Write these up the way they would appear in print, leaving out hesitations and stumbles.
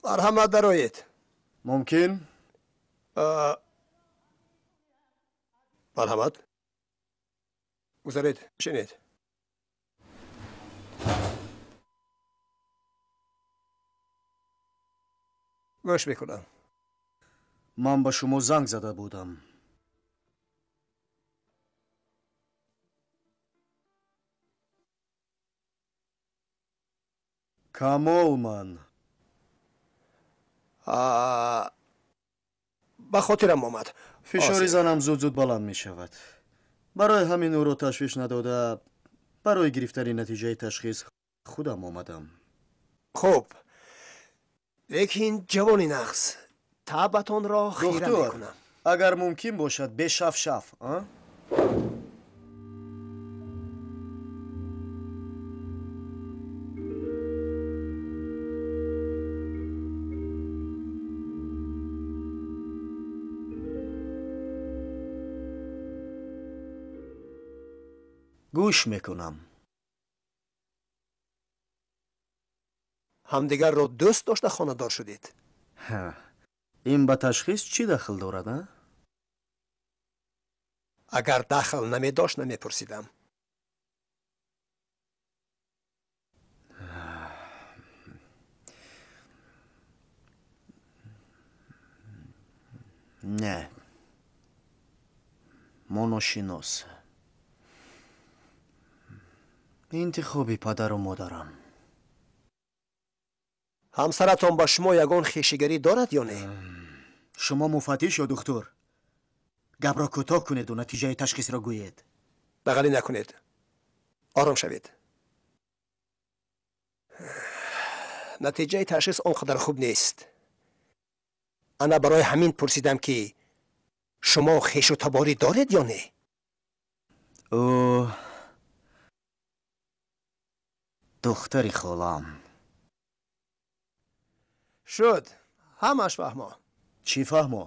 Марҳамат, дароед. Мумкин? Марҳамат. Гузаред, шинед. Гӯш мекунам. Ман ба шумо занг зада будам. Камол ман. Ба хотирам омад. Фишори занам зуд-зуд баланд мешавад. Барои ҳамин ӯро ташвиш надода, барои гирифтани натиҷаи ташхис худам омадам. Хуб, лекин ҷавони нағз, табатонро хира мекунам. Агар мумкин бошад, бешафшаф. Гӯш мекунам. Ҳамдигарро дӯст дошта хонадор шудед? Ин ба ташхис чӣ дахл дорад, а? Агар дахл намедошт, намепурсидам. Не, мо ношинос. Интихоби падару модарам. Ҳамсаратон ба шумо ягон хешигарӣ дорад ё не? Шумо муфаттиш ё духтур? Гапро кӯтоҳ кунеду натиҷаи ташхисро гӯед. Бағалӣ накунед, ором шавед. Натиҷаи ташхис он қадар хуб нест. Ана барои ҳамин пурсидам, ки шумо хешу таборӣ доред ё не? Ӯ духтари холам. Шуд, ҳамаш фаҳмо. Чӣ фаҳмо?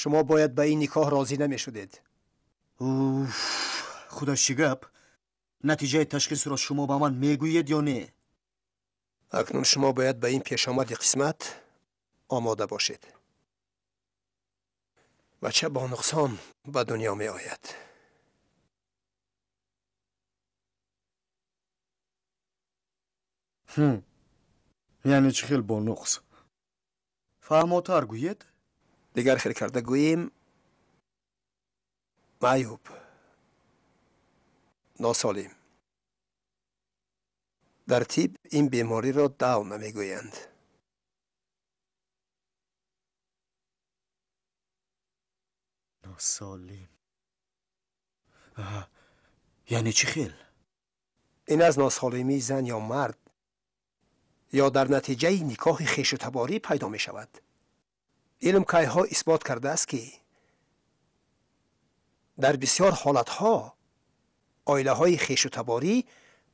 Шумо бояд ба ин никоҳ розӣ намешудед. Уф, худаш чӣ гап? Натиҷаи ташхисро шумо ба ман мегӯед ё не? Акнун шумо бояд ба ин пешомади қисмат омода бошед. Бача бо нуқсон ба дунё меояд. Яъне чӣ хел бо нуқс? Фаҳмотар гӯед? Дигар хел карда гӯем, маъюб, носолим. Дар тиб ин бемориро дав намегӯянд. Носолим яъне чӣ хел? Ин аз носолимии зан ё мард ё дар натиҷаи никоҳи хешу таборӣ пайдо мешавад. Илм кайҳо исбот кардааст, ки дар бисёр ҳолатҳо оилаҳои хешу таборӣ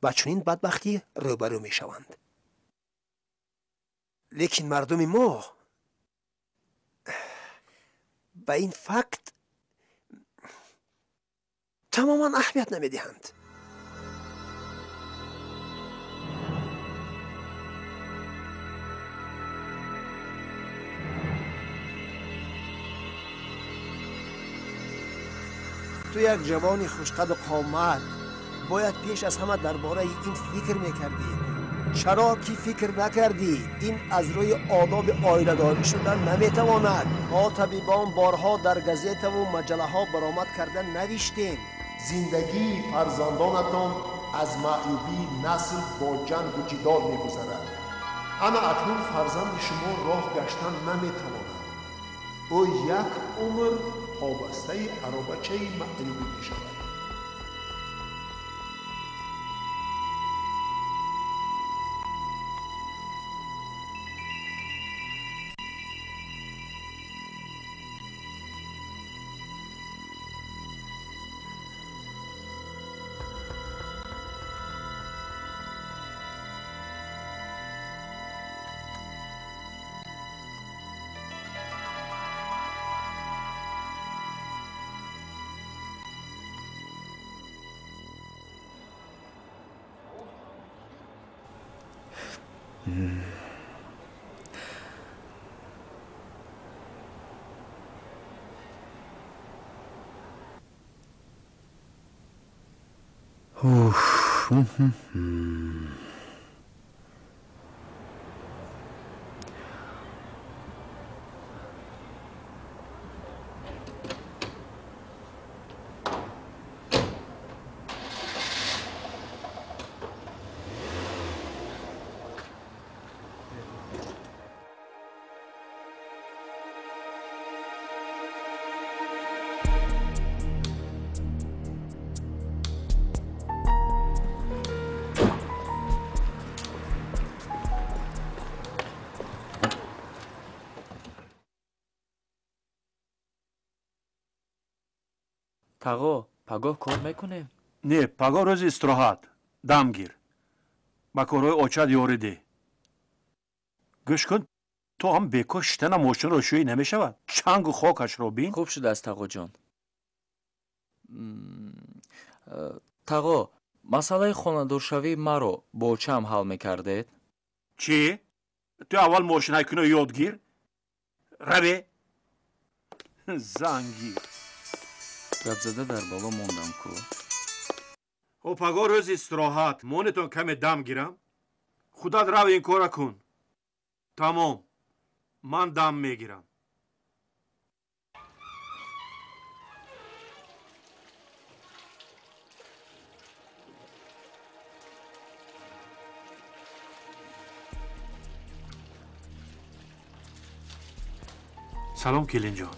ба чунин бадбахтӣ рӯбарӯ мешаванд. Лекин мардуми мо ба ин факт тамоман аҳамият намедиҳанд. Ту як ҷавони хушқаду қомат бояд пеш аз ҳама дар бораи ин фикр мекардӣ. Чаро ки фикр накардӣ? Ин аз рӯи одоби оиладорӣ шудан наметавонад. Мо табибон борҳо дар газетаву маҷаллаҳо баромад карда навиштем. Зиндагии фарзандонатон аз маъюбии насл бо ҷангу ҷидол мегузарад. Ана акнун фарзанди шумо роҳ гаштан наметавонад. Ӯ як умр побастаи аробачаи маъюбӣ мешавад. Тағо, пагоҳ кор мекунем? Не, пагоҳ рӯзи истироҳат. Дам гир. Ба корҳои очат ёрӣ деҳ. Гӯш кун, ту ҳам бекор шитана мошинро шӯӣ намешавад. Чангу хокашро бин. Хуб шудааст, тағоҷон. Тағо, масъалаи хонадоршавии маро бо очаам ҳал мекардед? Чӣ? Ту аввал мошинайкуно ёд гир. Раве. Зангир. Гапзада дар боло мондам ку. О, пагоҳ рӯзи истироҳат. Монетон каме дам гирам. Худат рав ин кора кун. Тамом. Ман дам мегирам. Салом, келинҷон.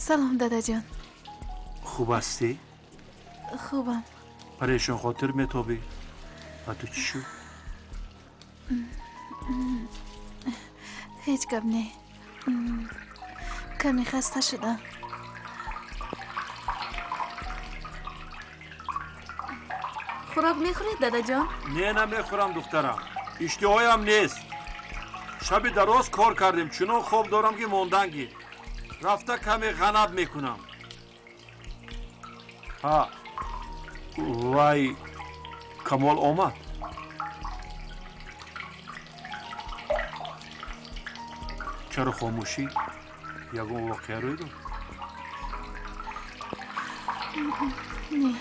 Салом, дадаҷон. Хуб ҳастӣ? Хубам. Парешон хотир метобӣ? Ба ту чӣ шуд? Ҳеҷ гап не. Каме хаста шудам. Хӯрок мехӯред, дадаҷон? Не, намехӯрам, духтарам. Иштиҳоям нест. Шаби дароз кор кардем, чунон хоб дорам, ки мондан гир. Рафта каме ғанаб мекунам. Ҳа, вай Камол омад. Чаро хомӯшӣ? Ягон воқеа рӯй дод? Не.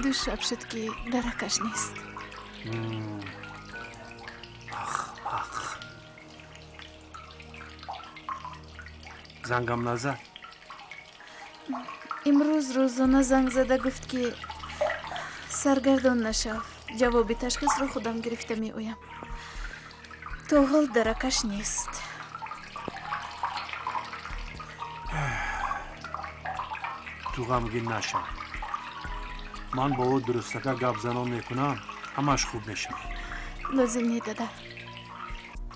Ду шаб шуд, ки даракаш нест. Ахмақ. Зангам назад. Имрӯз рӯзона занг зада гуфт, ки саргардон нашав, ҷавоби ташхисро худам гирифта меоям. То ҳол даракаш нест. Ту ғамгин нашав. Ман бо ӯ дурустака гап занон мекунам, ҳамаш хуб мешавад. Лозим не, дада.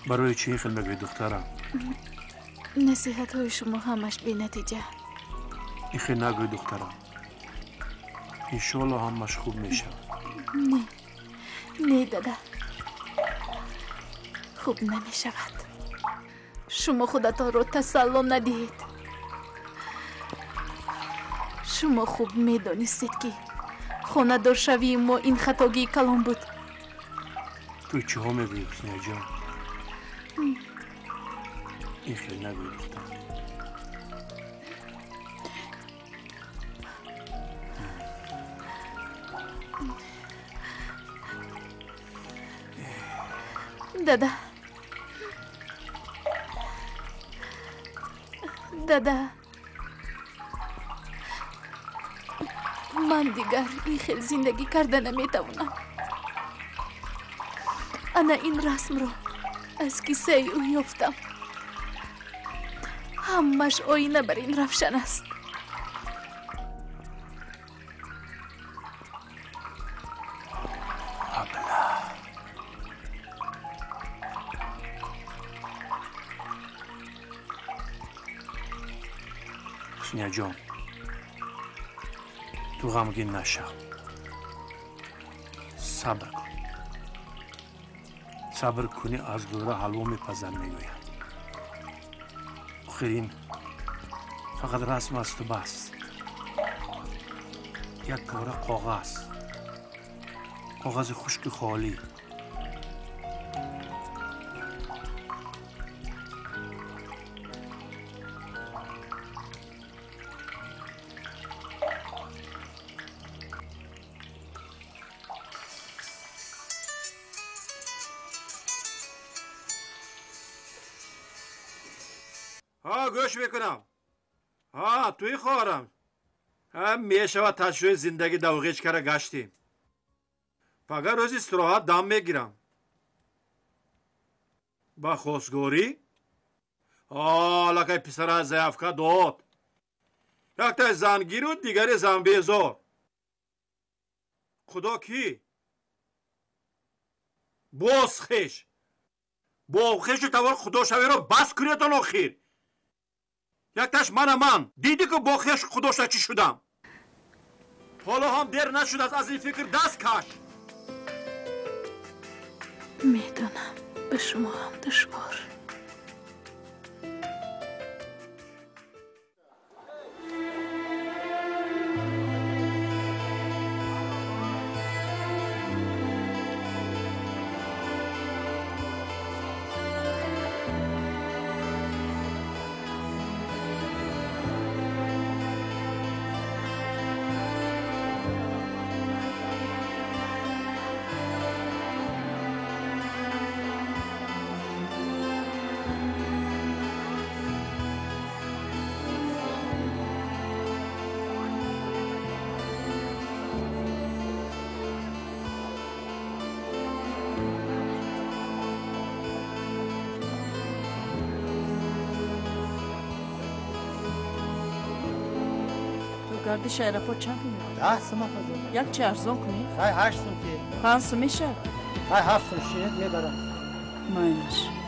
Барои чӣ ин хел мегӯӣ, духтарам? Насиҳатҳои шумо ҳамаш бенатиҷа. Ин хел нагӯй, духтарам. Иншоалло ҳамаш хуб мешавад. Не, не, дада, хуб намешавад. Шумо худатонро тасалло надиҳед. Шумо хуб медонистед, ки хонадоршавии мо ин хатогии калон буд. Ту чиҳо мегӯӣ, Ҳуснияҷон? Ин хел нагӯй, духтарам. Дада, дада, ман дигар ин хел зиндагӣ карда наметавонам. Ана ин расмро аз киссаи ӯ ёфтам. Ҳамаш оина бар ин равшан аст. Ҳуснияҷон, ту ғамгин нашав. Сабр кун. Сабр кунӣ, аз дӯра ҳалво мепазам, мегӯянд. Охир ин фақат расм асту бас. Як пора коғаз. Коғази хушки холӣ. Ҳа, гӯш мекунам. Ҳа, туи хоҳарам. Ҳа, мешавад таҷрибаи зиндагӣ давғеч кара гаштем. Пага рӯзи истироҳат дам мегирам. Ба хостгорӣ? Аллакай писара заявка дод. Яктай зангиру дигаре занбезор. Худо кӣ? Боз хеш. Бо хешу тавор худошавиро бас кунедон охир. Якташ мана ман. Дидӣ ку бо хеш худоша чӣ шудам? Ҳоло ҳам дер нашудааст, аз ин фикр даст каш. Медонам, ба шумо ҳам душвор. Гардиши аэропорт чанд пул мекунад? 10 сум апаҷон. Як чи арзон кунӣ? Хай 8 сум ки. 5 сум мешавад? Хай 7 сум шинед мебарам. Майнаш.